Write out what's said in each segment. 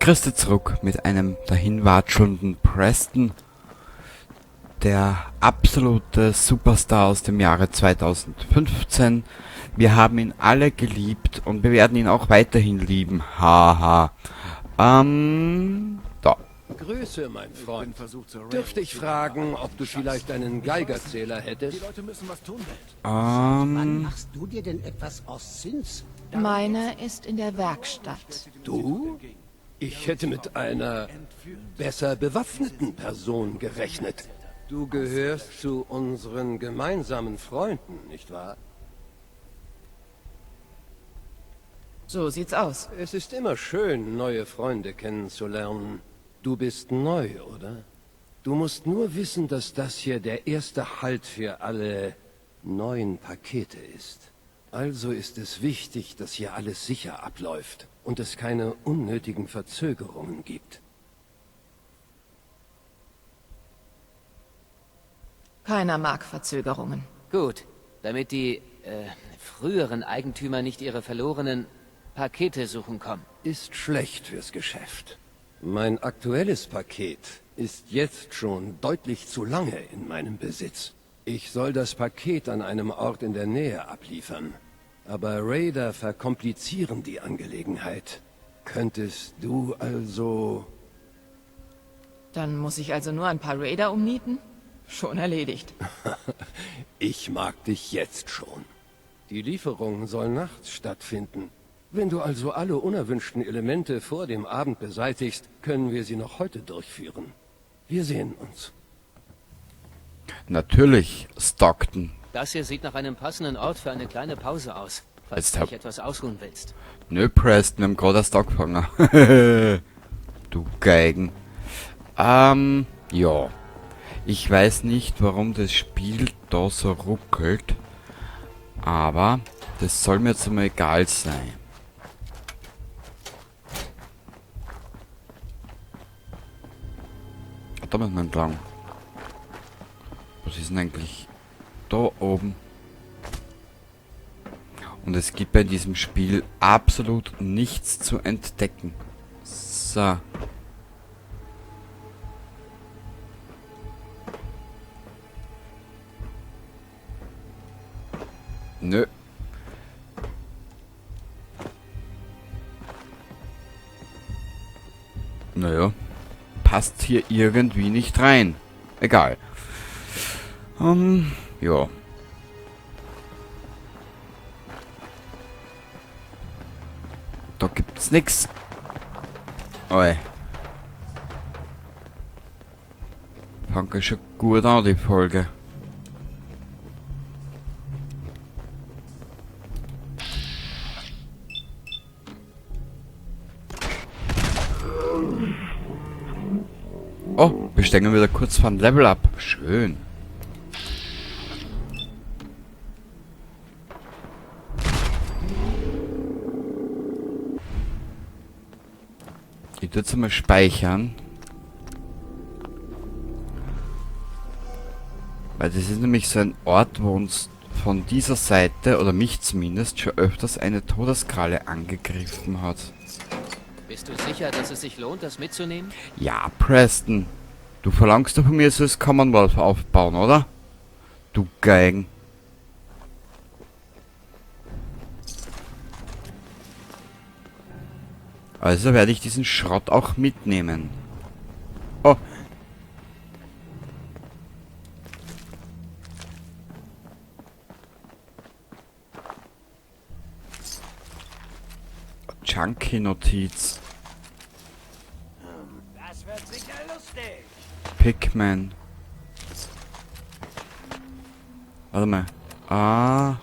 Christe zurück mit einem dahinwatschelnden Preston, der absolute Superstar aus dem Jahre 2015. Wir haben ihn alle geliebt und wir werden ihn auch weiterhin lieben. Haha. Da. Grüße, mein Freund. Dürfte ich fragen, ob du vielleicht einen Geigerzähler hättest? Die Leute müssen was tun, Welt. Wann machst du dir denn etwas aus Zins? Meiner ist in der Werkstatt. Du? Ich hätte mit einer besser bewaffneten Person gerechnet. Du gehörst zu unseren gemeinsamen Freunden, nicht wahr? So sieht's aus. Es ist immer schön, neue Freunde kennenzulernen. Du bist neu, oder? Du musst nur wissen, dass das hier der erste Halt für alle neuen Pakete ist. Also ist es wichtig, dass hier alles sicher abläuft und es keine unnötigen Verzögerungen gibt. Keiner mag Verzögerungen. Gut, damit die früheren Eigentümer nicht ihre verlorenen Pakete suchen kommen. Ist schlecht fürs Geschäft. Mein aktuelles Paket ist jetzt schon deutlich zu lange in meinem Besitz. Ich soll das Paket an einem Ort in der Nähe abliefern. Aber Raider verkomplizieren die Angelegenheit. Könntest du also... Dann muss ich also nur ein paar Raider umnieten? Schon erledigt. Ich mag dich jetzt schon. Die Lieferung soll nachts stattfinden. Wenn du also alle unerwünschten Elemente vor dem Abend beseitigst, können wir sie noch heute durchführen. Wir sehen uns. Natürlich, Stockton. Das hier sieht nach einem passenden Ort für eine kleine Pause aus, falls Jetzt du hab dich etwas ausruhen willst. Nö, Preston, wir haben gerade erst angefangen. Du Geigen. Ja. Ich weiß nicht, warum das Spiel da so ruckelt. Aber das soll mir jetzt einmal egal sein. Da müssen wir entlang. Was ist denn eigentlich da oben? Und es gibt bei diesem Spiel absolut nichts zu entdecken. So. Nö. Naja. Passt hier irgendwie nicht rein. Egal. Ja. Da gibt's nix. Oi. Fangt ja schon gut an, die Folge. Oh, wir steigen wieder kurz vor dem Level up. Schön. Ich tue jetzt einmal speichern. Weil das ist nämlich so ein Ort, wo uns von dieser Seite, oder mich zumindest, schon öfters eine Todeskralle angegriffen hat. Bist du sicher, dass es sich lohnt, das mitzunehmen? Ja, Preston. Du verlangst doch von mir, soll das Commonwealth aufbauen, oder? Du Geigen. Also werde ich diesen Schrott auch mitnehmen. Oh. Junkie-Notiz. Das wird sicher lustig. Pikmin. Warte mal. Ah.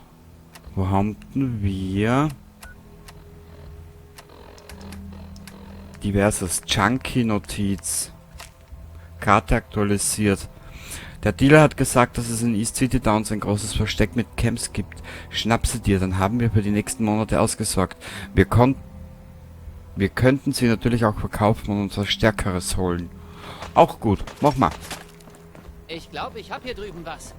Wo haben denn wir? Diverses. Junkie-Notiz. Karte aktualisiert. Der Dealer hat gesagt, dass es in East City Downs ein großes Versteck mit Camps gibt. Schnapp sie dir, dann haben wir für die nächsten Monate ausgesorgt. Wir könnten sie natürlich auch verkaufen und uns was Stärkeres holen. Auch gut, mach mal. Ich glaub, ich hab hier drüben was.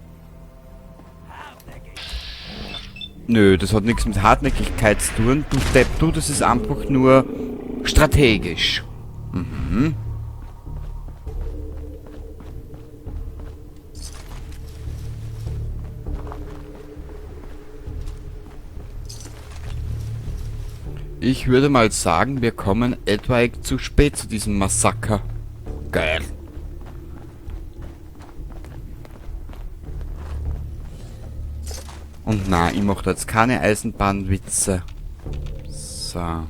Nö, das hat nichts mit Hartnäckigkeit zu tun. Du Depp, du, das ist einfach nur strategisch. Mhm. Ich würde mal sagen, wir kommen etwaig zu spät zu diesem Massaker. Geil. Und na, ich mache da jetzt keine Eisenbahnwitze. So.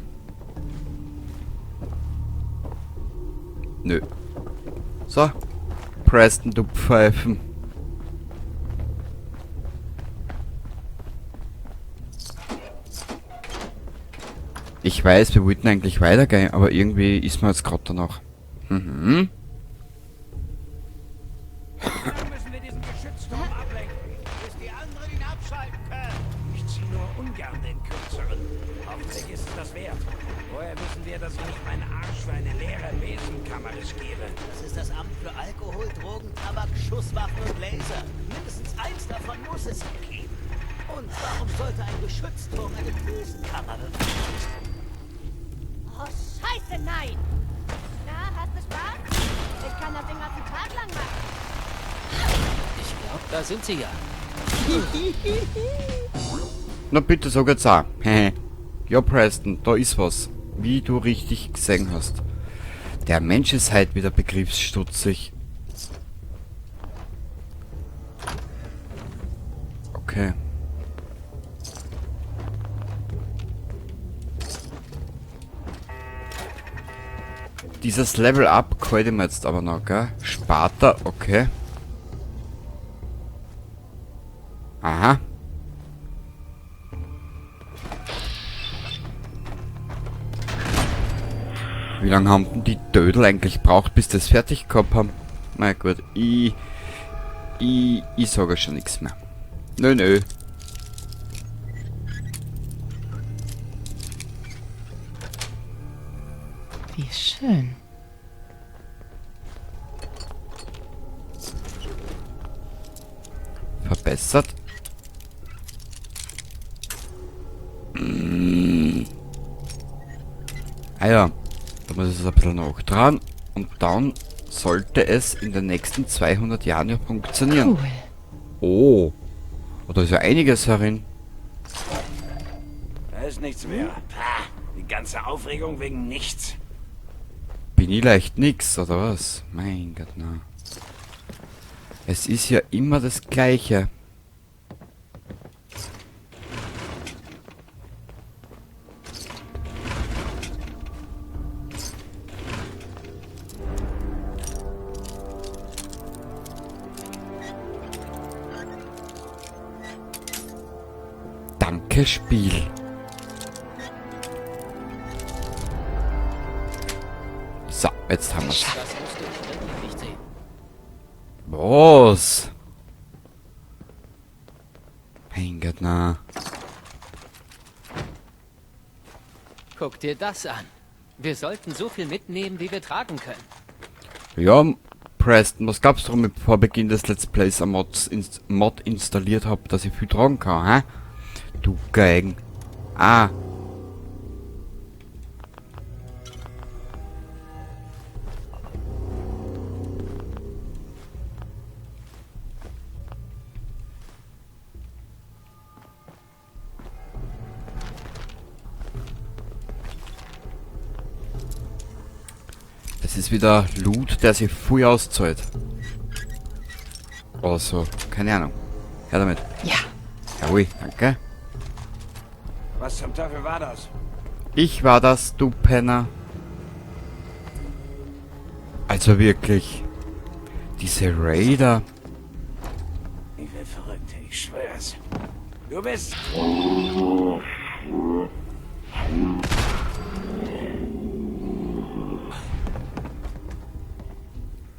Nö. So. Preston, du Pfeifen. Ich weiß, wir wollten eigentlich weitergehen, aber irgendwie ist mir jetzt gerade danach. Mhm. Dann müssen wir diesen Geschützturm ablenken, bis die anderen ihn abschalten können. Ich ziehe nur ungern den Kürzeren. Hoffentlich ist es das wert. Woher wissen wir, dass ich nicht meinen Arsch für eine leere Besenkammer riskiere? Das ist das Amt für Alkohol, Drogen, Tabak, Schusswaffen und Laser. Mindestens eins davon muss es geben. Und warum sollte ein Geschützturm eine Besenkammer bewachen? Oh, scheiße, nein! Na, hast du Spaß? Ich kann das den ganzen Tag lang machen. Ich glaube, da sind sie ja. Na bitte, sag jetzt auch. Ja, Preston, da ist was. Wie du richtig gesehen hast. Der Mensch ist halt wieder begriffsstutzig. Okay. Dieses Level Up gefällt mir jetzt aber noch, gell? Sparta, okay. Aha. Wie lange haben denn die Dödel eigentlich gebraucht, bis das fertig gehabt haben? Na gut, ich sage schon nichts mehr. Nö, nö. Wie schön. Verbessert. Ah ja, da muss ich es ein bisschen noch dran. Und dann sollte es in den nächsten 200 Jahren ja funktionieren. Cool. Oh. Da ist ja einiges herin. Da ist nichts mehr. Pah, die ganze Aufregung wegen nichts. Bin ich leicht nix, oder was? Mein Gott, na. Es ist ja immer das Gleiche. Danke, Spiel. So, jetzt haben wir's. Das musst du wirklich nicht sehen. Was? Mein Gott, na. Guck dir das an. Wir sollten so viel mitnehmen, wie wir tragen können. Ja, Preston, was glaubst du, warum ich vor Beginn des Let's Plays ein Mod installiert hab, dass ich viel tragen kann, hä? Du Geigen. Ah. Das ist wieder Loot, der sich früh auszahlt. Oder so. Keine Ahnung. Her damit. Ja. Jawohl, danke. Was zum Teufel war das? Ich war das, du Penner. Also wirklich. Diese Raider. Ich werd verrückt, ich schwör's. Du bist...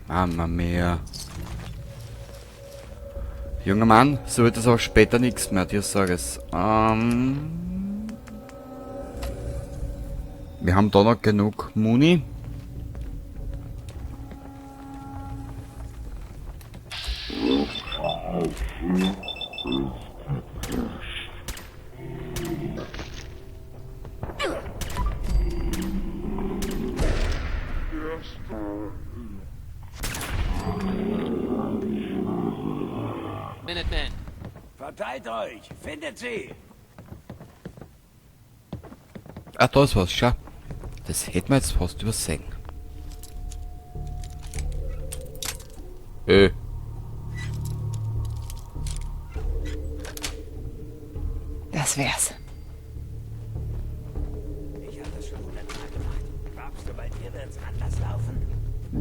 Mama mia. Junger Mann, so wird es auch später nichts mehr, dir sag es. Wir haben da noch genug Muni. Minutemen. Verteilt euch! Findet sie! Ah, da ist was, schau. Das hätten wir jetzt fast übersehen. Das wär's. Ich hab das schon hundertmal gemacht. Glaubst du, bei dir wird's anders laufen?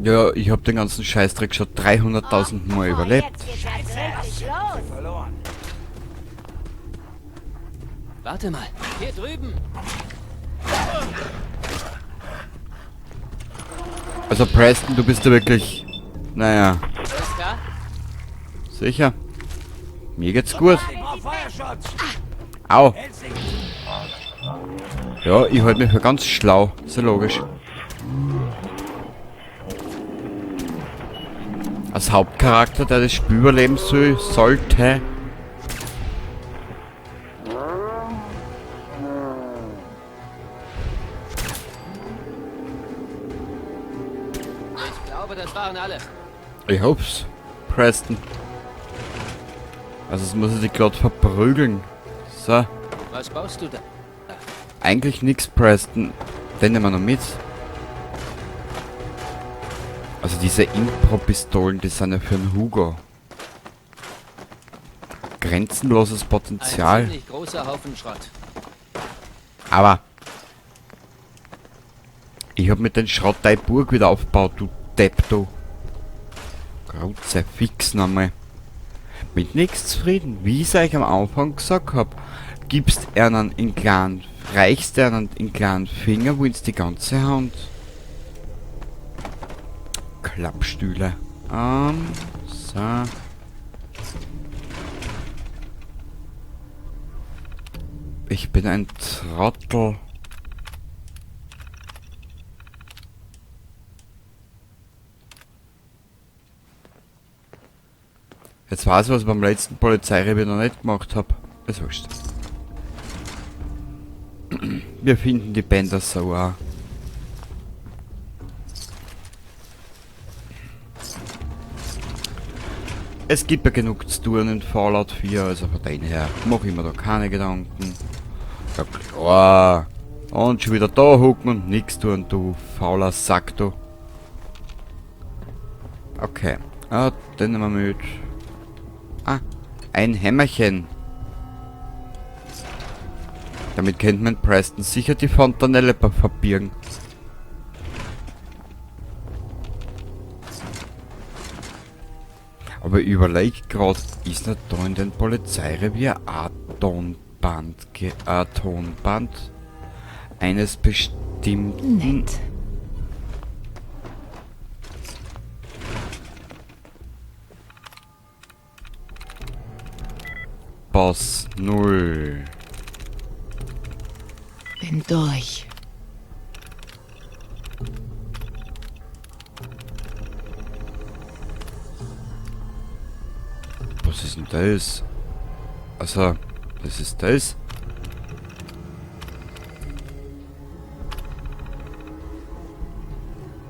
Ja, ich hab den ganzen Scheißdreck schon 300.000 Mal überlebt. Jetzt geht's erst richtig los. Verloren. Warte mal. Hier drüben. Also Preston, du bist ja wirklich... Naja, Alles klar? sicher. Mir geht's gut. Ich brauch Feuerschutz! Au. Hältst dich Ja, ich halte mich für ganz schlau. Ist ja logisch. Als Hauptcharakter, der das Spiel überleben soll, sollte. Ich glaube, das waren alle. Ich hoff's. Preston. Also es muss ich dich grad verprügeln. So. Was baust du da? Eigentlich nix, Preston. Den nehmen wir noch mit. Also diese Impro-Pistolen, die sind ja für den Hugo. Grenzenloses Ein Potenzial. ziemlich großer Haufen Schrott. Aber ich hab mit den Schrott deine Burg wieder aufgebaut, du Depp, du. Kruzifix nochmal. Mit nichts zufrieden, wie ich euch am Anfang gesagt hab. Gibst einen in kleinen, reichst einen in kleinen Finger, wo ins die ganze Hand. Klappstühle. So. Ich bin ein Trottel. Jetzt weiß ich, was ich beim letzten Polizeirevier noch nicht gemacht hab. Ist wurscht. Wir finden die Bänder so auch. Es gibt ja genug zu tun in Fallout 4, also von dem her mach ich mir da keine Gedanken. Ja klar. Und schon wieder da hocken und nix tun, du fauler Sack, du. Okay. Ah, den nehmen wir mit. Ah, ein Hämmerchen. Damit kennt man Preston sicher die Fontanelle verbirgen. Aber ich überleg grad, ist nicht da in den Polizeirevier ein Tonband, Tonband eines bestimmten... Nett. Boss 0. Bin durch. Was ist denn das? Also, was ist das?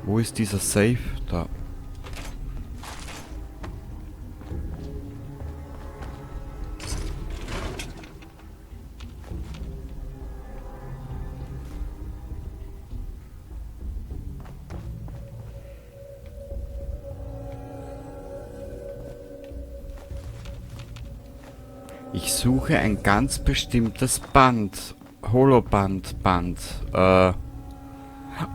Wo ist dieser Safe? Da. Ich suche ein ganz bestimmtes Band. Holoband, Band.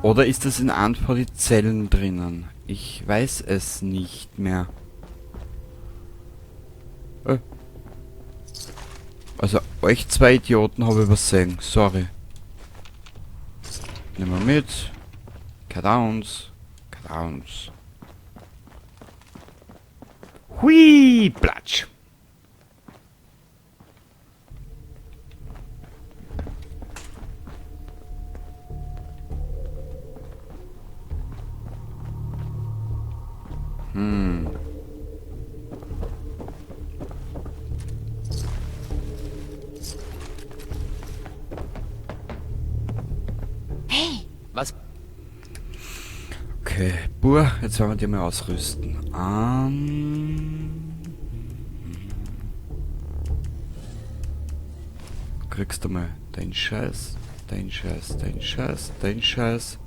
Oder ist das in einem von die Zellen drinnen? Ich weiß es nicht mehr. Also, euch zwei Idioten habe ich übersehen. Sorry. Nehmen wir mit. Kadauns. Kadauns. Hui, Platsch. Hey! Was? Okay. Okay, Bur, jetzt werden wir die mal ausrüsten. Kriegst du mal deinen Scheiß, deinen Scheiß, deinen Scheiß, deinen Scheiß.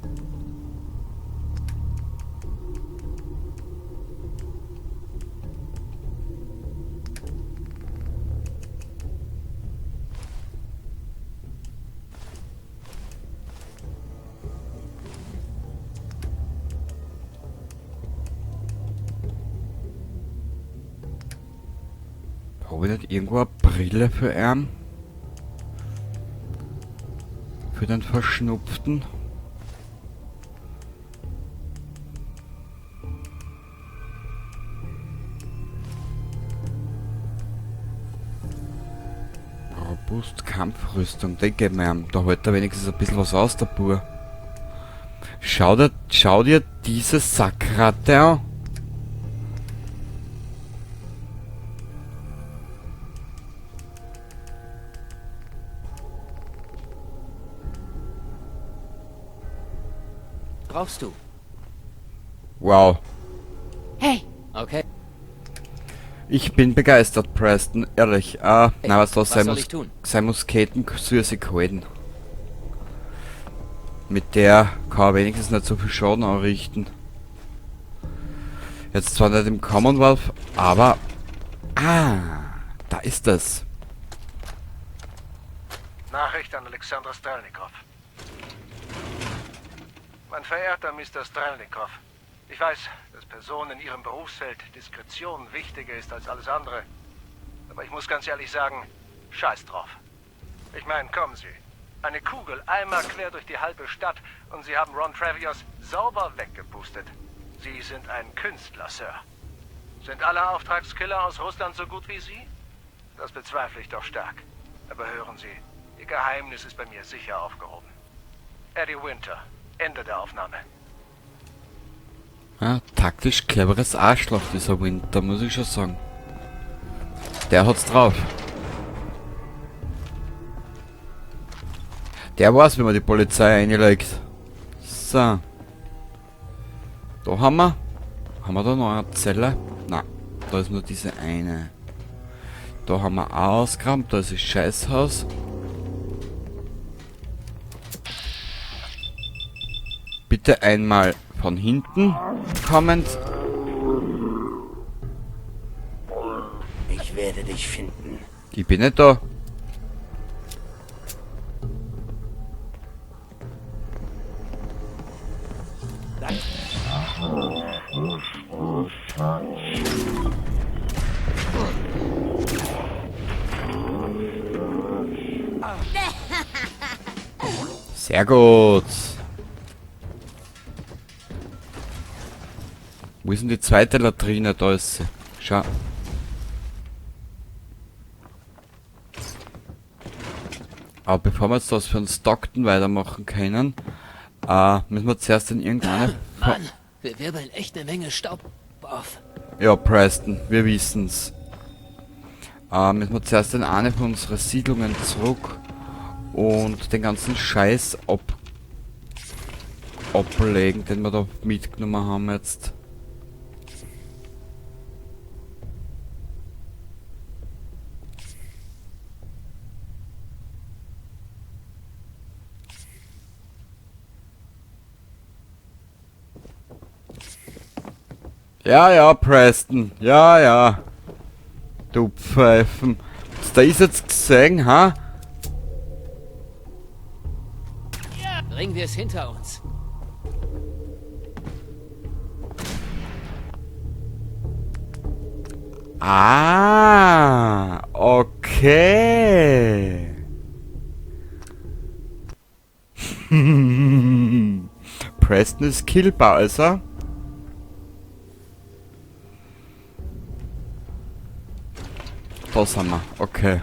Habe ich nicht irgendwo eine Brille für ihn? Für den Verschnupften? Robust Kampfrüstung, den geben wir ihm. Da hält er wenigstens ein bisschen was aus, der Bur. Schau dir diese Sackratte an. Brauchst du? Wow. Hey. Okay. Ich bin begeistert, Preston. Ehrlich. Na, was los? Was soll ich tun? Sein Musketen soll sich halten. Mit der kann er wenigstens nicht so viel Schaden anrichten. Jetzt zwar nicht im Commonwealth, aber... Ah, da ist es. Nachricht an Alexander Strelnikov. Mein verehrter Mr. Strelnikov, ich weiß, dass Personen in Ihrem Berufsfeld Diskretion wichtiger ist als alles andere. Aber ich muss ganz ehrlich sagen, scheiß drauf. Ich meine, kommen Sie. Eine Kugel einmal quer durch die halbe Stadt und Sie haben Ron Travios sauber weggepustet. Sie sind ein Künstler, Sir. Sind alle Auftragskiller aus Russland so gut wie Sie? Das bezweifle ich doch stark. Aber hören Sie, Ihr Geheimnis ist bei mir sicher aufgehoben. Eddie Winter. Ende der Aufnahme. Ja, taktisch cleveres Arschloch, dieser Winter, muss ich schon sagen. Der hat's drauf. Der weiß, wie man die Polizei einlegt. So. Da haben wir. Haben wir da noch eine Zelle? Nein, da ist nur diese eine. Da haben wir ausgeräumt, da ist das Scheißhaus. Bitte einmal von hinten kommend. Ich werde dich finden. Ich bin nicht da. Sehr gut. Wo ist denn die zweite Latrine? Da ist sie. Schau. Aber bevor wir jetzt das für einen Stockton weitermachen können, müssen wir zuerst in irgendeine... Mann, wir wirbeln echt eine Menge Staub auf. Ja, Preston, wir wissen's. Müssen wir zuerst in eine von unseren Siedlungen zurück und den ganzen Scheiß ablegen, den wir da mitgenommen haben jetzt. Ja, ja, Preston. Ja, ja. Du Pfeifen. Was da ist jetzt gesehen, ha? Bringen wir es hinter uns. Ah, okay. Preston ist killbar, also. Das haben wir, okay.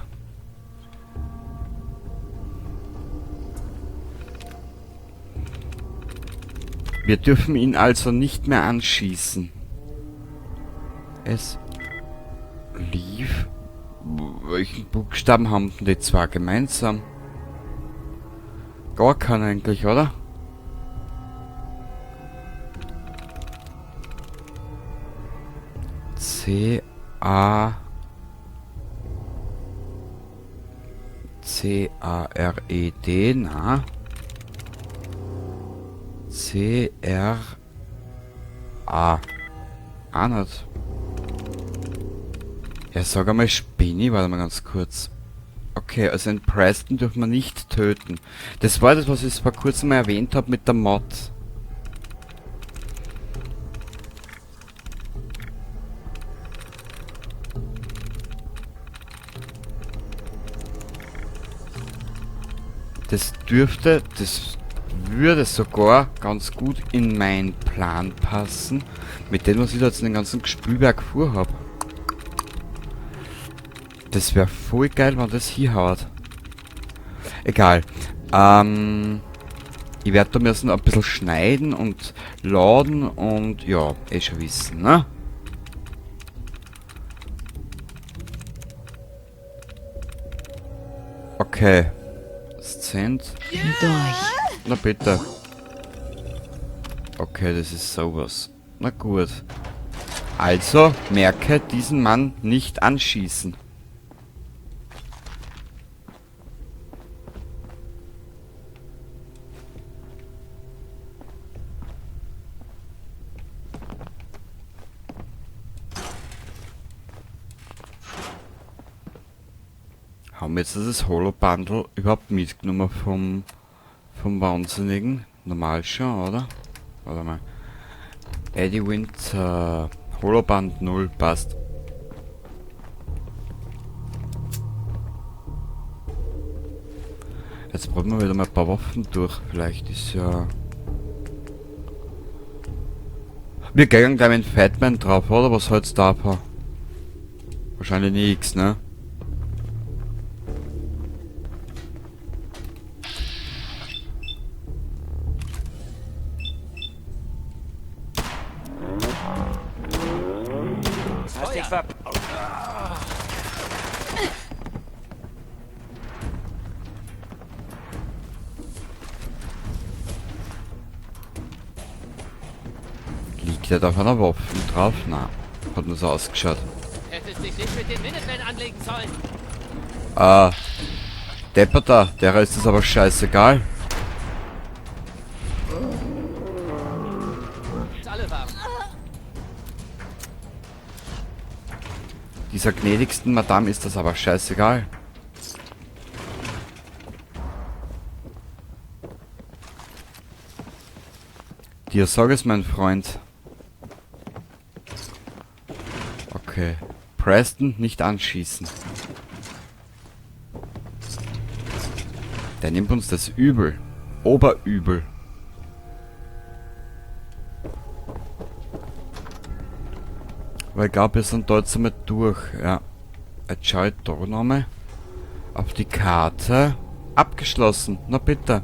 Wir dürfen ihn also nicht mehr anschießen. Es lief. Welchen Buchstaben haben denn die zwei gemeinsam? Gar keinen eigentlich, oder? C A C A R E D, na? C R A. Auch nicht. Ja, sag einmal Spinni, warte mal ganz kurz. Okay, also in Preston dürfen wir nicht töten. Das war das, was ich vor kurzem mal erwähnt habe mit der Mod. Das dürfte, das würde sogar ganz gut in meinen Plan passen, mit dem, was ich da jetzt in den ganzen Gespülberg vorhab. Das wäre voll geil, wenn das hier haut. Egal. Ich werde da müssen ein bisschen schneiden und laden und ja, eh schon wissen, ne? Okay. Szent. Durch. Na bitte. Okay, das ist sowas. Na gut. Also, merke, diesen Mann nicht anschießen. Haben wir jetzt das Holo-Bundle überhaupt mitgenommen vom Wahnsinnigen? Normal schon, oder? Warte mal. Eddie Winter. Holoband 0, passt. Jetzt probieren wir wieder mal ein paar Waffen durch. Vielleicht ist ja... Wir gehen gleich mit Fatman drauf, oder? Was hältst du davon? Wahrscheinlich nix, ne? Liegt der da auf einer Waffe drauf? Na, hat nur so ausgeschaut. Hättest dich nicht mit den Minutemen anlegen sollen. Ah, Depperter, der ist es aber scheißegal. Dieser gnädigsten Madame ist das aber scheißegal. Dir sag es, mein Freund. Okay. Preston, nicht anschießen. Der nimmt uns das übel. Oberübel. Aber ich glaub, wir sind da jetzt einmal durch. Ja. Jetzt schau ich da nochmal auf die Karte. Abgeschlossen. Na bitte.